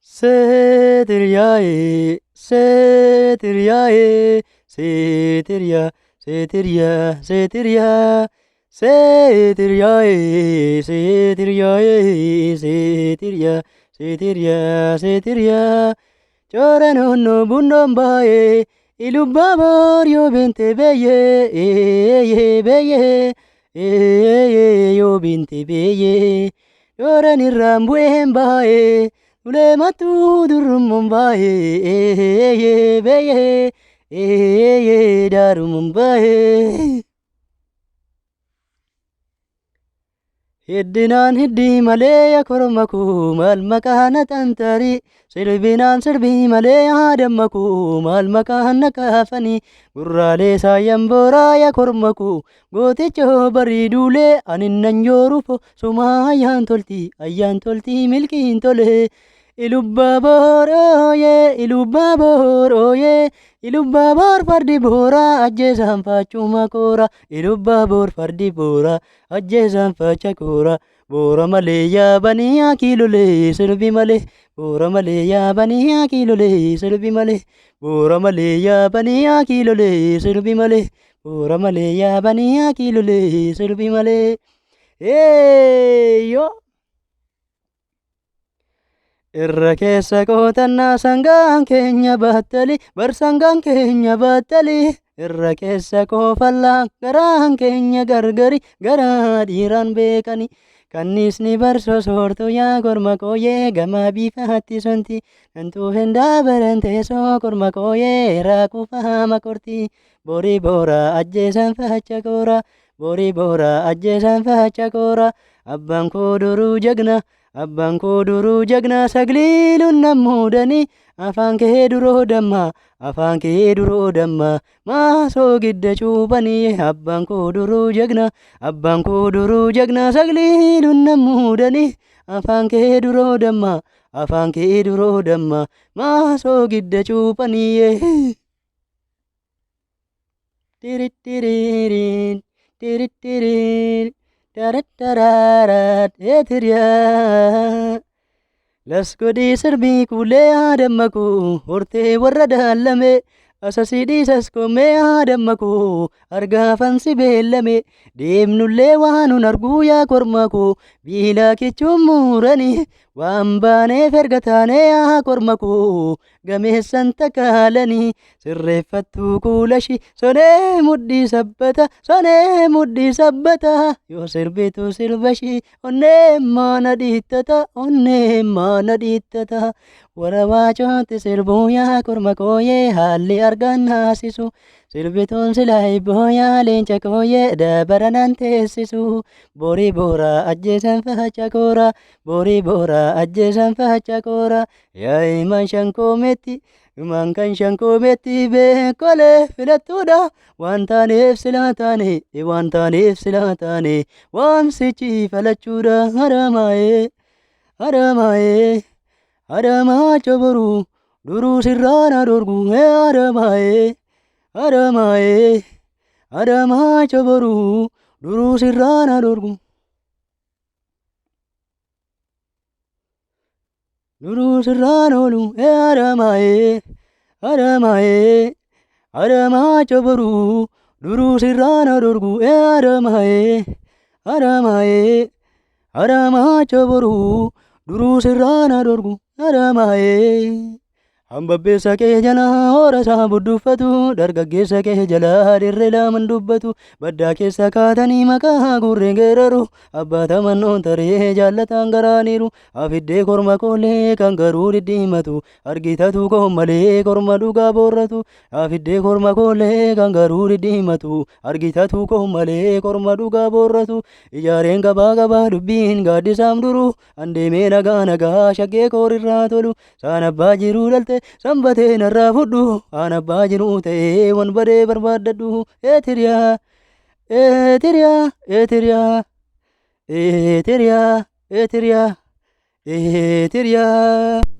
Seetiriyaaye seetiriyaaye seetiriyaa seetiriyaa seetiriyaa seetiriyaaye seetiriyaaye seetiriyaa seetiriyaa seetiriyaa Coora noonno bunnoon baay'ee Ilubbaabor yoo beente beeyyee beeyyee yoo beente beeyyee Dooran irraan bu'een baay'ee Ulee mattuu durrummoon baay'ee beeyyee daarummoon baay'ee. Hiddinaan hiddii malee yaa korma koo maal maqaa na xantarii sirbinaan sirbii malee yaa damma koo maal maqaa na kaafanii gurraalee saayan booraa yaa korma koo gooticha barii duulee ani nan jooruufo sumaa ayyaan tolti ayyaan tolti milkiin tolee. Ilubbaabor ooyee Ilubbaabor ooyee Ilubbaabor fardi booraa ajjeesaan faachuma koora Ilubbaabor fardi booraa ajjeesaan faacha koora boora malee yaabanii akiilolee sirbi malee boora malee yaabanii akiilolee sirbi malee boora malee yaabanii akiilolee sirbi malee boora malee yaabanii akiilolee sirbi malee. Eeyyoo. Irra keessa qootannaa sangaan keenya battali bar sangaan keenya battali irra keessa koofallaa garaan keenya gargari garaa dhiiraan beekani kanniisni barso soortu yaa korma kooyee gama biifaatti sonti nantuu hendaa baran teessoo korma kooyee raakufaa makorti borii boora ajjeesan facha koora borii boora ajjeesan facha koora abbaan koo duruu jagna Abbaan koo duruu jagna sagliiluun nammuudhani afaan kee duroo damma afaan kee duroo damma maasoo gidda cuuphanii abbaan koo duruu jagna abbaan koo duruu jagna sagliiluun nammuudhani afaan kee duroo damma afaan kee duroo damma maasoo gidda cuuphanii. Tiritiririn tiritiririn tarattararat eetiriyaa. Las godhii sirbii kuulee damma koo hortee warra daallame asasii dhiisas koomee damma koo argaafan si beellame deemnullee waan nun arguu yaa korma koo biilaa kichuun muuranii waan baaneef erga taanee yaa korma koo gameessan takaalanii sirreeffattuu kuulashi sonee mudhii sabbata sonee mudhii sabbata yoo sirbitu sirbashi onnee maana dhiittata onnee maana dhiittata warra waacootti sirbuu yaa korma kooyee haalli argan haasisu sirbituun silaa hibboo yaa leenca kooyee dabaranaan teessisu borii boora ajjeesan facha koora borii boora ajjeesan facha koora yaa himan shankoometti himan kan shankoometti beekolee filattuudha waan taaneef silaa taane waan taaneef silaa taane waan sichi falachuudha haramaa'ee haramaa'ee haramaa coboruu duruu sirraa na dorgu haramaa'ee haramaa'ee haramaa coboruu duruu sirraa na dorgu. Duruu sirraan oolu haramaa'ee haramaa'ee haramaa coboruu duruu sirraa na dorgu haramaa'ee haramaa'ee haramaa coboruu duruu sirraa na dorgu haramaa'ee. Hambabbeessa kee jalaa hora isaa budduuffatu dargaggeessa kee jalaa dirree laman dubbatu baddaa keessa kaatanii maqaa gurreen geeraru abbaa tamannoon taree jaallataan garaaniiru afiddee korma koolee kan garuu diddiimatu argitatu koo malee korma dhugaa boorratu afiddee korma koolee kan garuu diddiimatu argitatu koo malee korma dhugaa boorratu ijaareen gabaa gabaa dubbiin gaaddisaam duru andeemee nagaa nagaa shaggee koorirraa tolu saan abbaa jiruu dhalte sanbatee narraa fudhu aan abbaa jiruu ta'ee wanbadee barbaaddadhu eetiriyaa eetiriyaa eetiriyaa eetiriyaa eetiriyaa eetiriyaa.